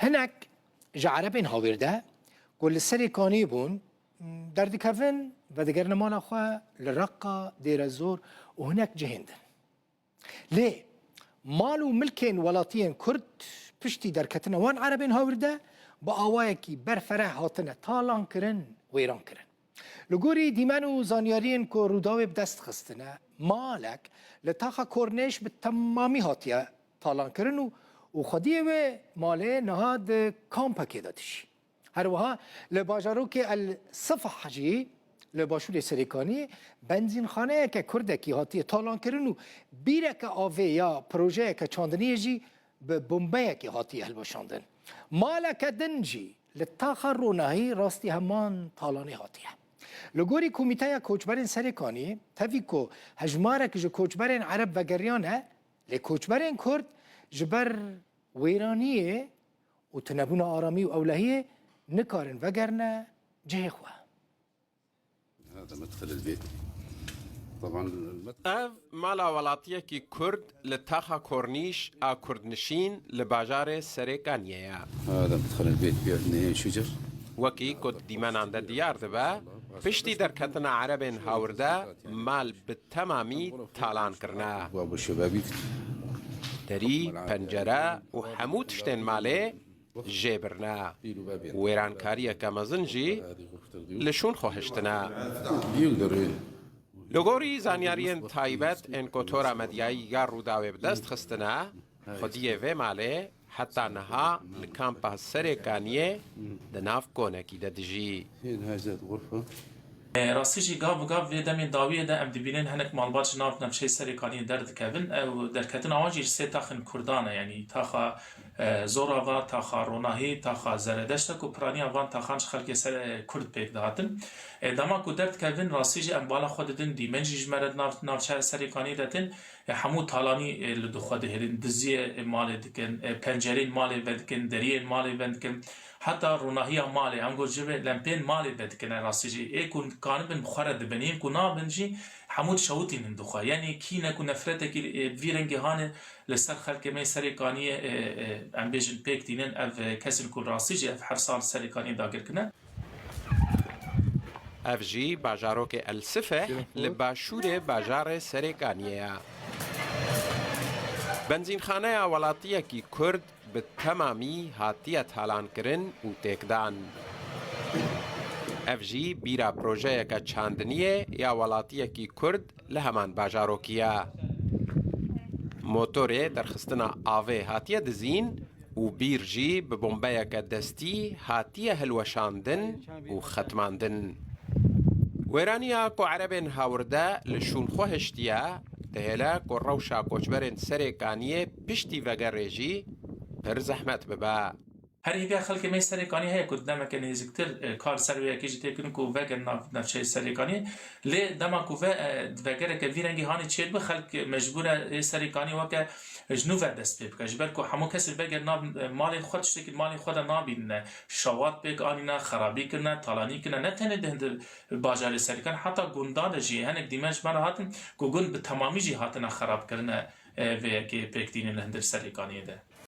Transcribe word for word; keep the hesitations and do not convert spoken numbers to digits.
Hinek ji Erebên Hawêrde ku li Serê Kaniyê bûn, derdikevin, vedigerine mala xwe li Reqa, Dêrezor û hinek cihên din. Lê mal û milkên welatiyên Kurd piştî derketina wan Erebên Hawêrde bi awayekî berfereh hatine talankirin, wêrankirin. Li gorî dîmen û zanyariyên ku Rûdawê bi dest xistine, malek li taxa Kornêş bi temamî hatiye talankirin û, û xwediyê wê malê niha di kampekê de dijî. Her wiha li bajarokê El Sifah jî li başûrê Serêkaniyê benzînxaneyeke Kurdekî hatiye talankirin û bîreke avê ya projeyeke çandiniyê jî bi bombeyekê hatiye hilweşandin. Maleke din jî li taxa Ronahî rastî heman talanê hatiye. Li gorî Komîteya Koçberên Serêkaniyê, tevî ku hejmarek ji koçberên Ereb vegeriyane, lê koçberên Kurd ji ber wêraniyê û tunebûna aramî û ewlehiyê nikarin vegerine cihê xwe. هذا مدخل البيت. طبعًا المدخل Ev mala welatiyekî Kurd li taxa Kornîş a Kurdnişîn li bajarê Serêkaniyê ye. هذا مدخل البيت بيبني شجر. Wekî ku di dîmenan de diyar dibe, piştî derketina Erebên Hawirde mal bi temamî talan kirine. أبواب الشبابيك. Derî, pencere û hemû tiştên malê jê birine. Wêrankariyeke mezin jî li şûn xwe hiştine. Li gorî zanyariyên taybet ên ku Tora Medyayî ya Rûdawê bi dest xistine, xwediyê vê malê heta niha li kampa Serêkaniyê di nav konekî de dijî. هي هذه الغرفة. E, rastî jî gav bi gav vê demên dawiyê de em dibînin hinek malbat ji nav navçeyê Serêkaniyê derdikevin. Ew derketina wan jî ji sê taxên Kurdan e, yanî taxa, e, Zorava, taxa Ronahî, taxa Zeredeşt e ku piraniya van taxan ji xelkê ser, e, Kurd pêk dihatin. E, dema ku derdikevin rastî jî em bala xwe didin, dîmen jî ji me re di nav, navçeya Serêkaniyê de tên. E, hemû talanî, e, li dû xwe dihêlin, diziyê, e, malê dikin, e, pencereyên malê vedikin, deriyên malê vedikin, heta ronahiya malê, ango ji vê lempên malê vedikin, e, rastî jî. Ê ku kanibin bi xwe re dibin, yên ku nabin jî hemû dişewitînin dû xwe. Yanî kîne ku nefretekî, e, vî rengî hane li ser xelkê me Serêkaniyê, e, e, em bêjin pêk tînin, ev, e, kesên ku rastî jî ev her sal Serêkaniyê dagir kirine. Ev jî bajarokê El Sifeh li başûrê bajarê Serêkaniyê ye. Benzînxaneya welatiyekî Kurd bi temamî hatiye talankirin û têkdan. Ev jî bîra projeyeke çandiniyê ya welatiyekî Kurd li heman bajarokî ye. Motorê derxistina avê hatiye dizîn û bîr jî bi bombeyeke destî hatiye hilweşandin û xetmandin. Wêraniya ku Erebên Hawirde li şûn xwe hiştiye, dihêle ku rewşa koçberên Serêkaniyê piştî vegerê jî pir zehmet bibe. Her hêviya xelkê me Serêkaniyê heye ku di demeke nêzîktir, e, kar ser wê yekê jî tê kirin ku vegerin nav navçeyê Serêkaniyê. Lê dema ku ve, e, vegereke vî rengî hanê çêdibe, xelk mecbûr e, ê Serêkaniyê weke ji nû ve dest pê bike. Ji ber ku hemû kesê vegerin nav, e, malên xwe, tiştekî malên xwe de nabînine. Şewat pêk anîne, xerabî kirine, talanî kirine. Ne tenê di hindir bajarê Serêkaniyê, heta gundan de jî hinek dîmen ji me re hatin ku gund bi temamî jî hatine xerabkirine, e, vê yekê pêk tînin li hindir Serêkaniyê de.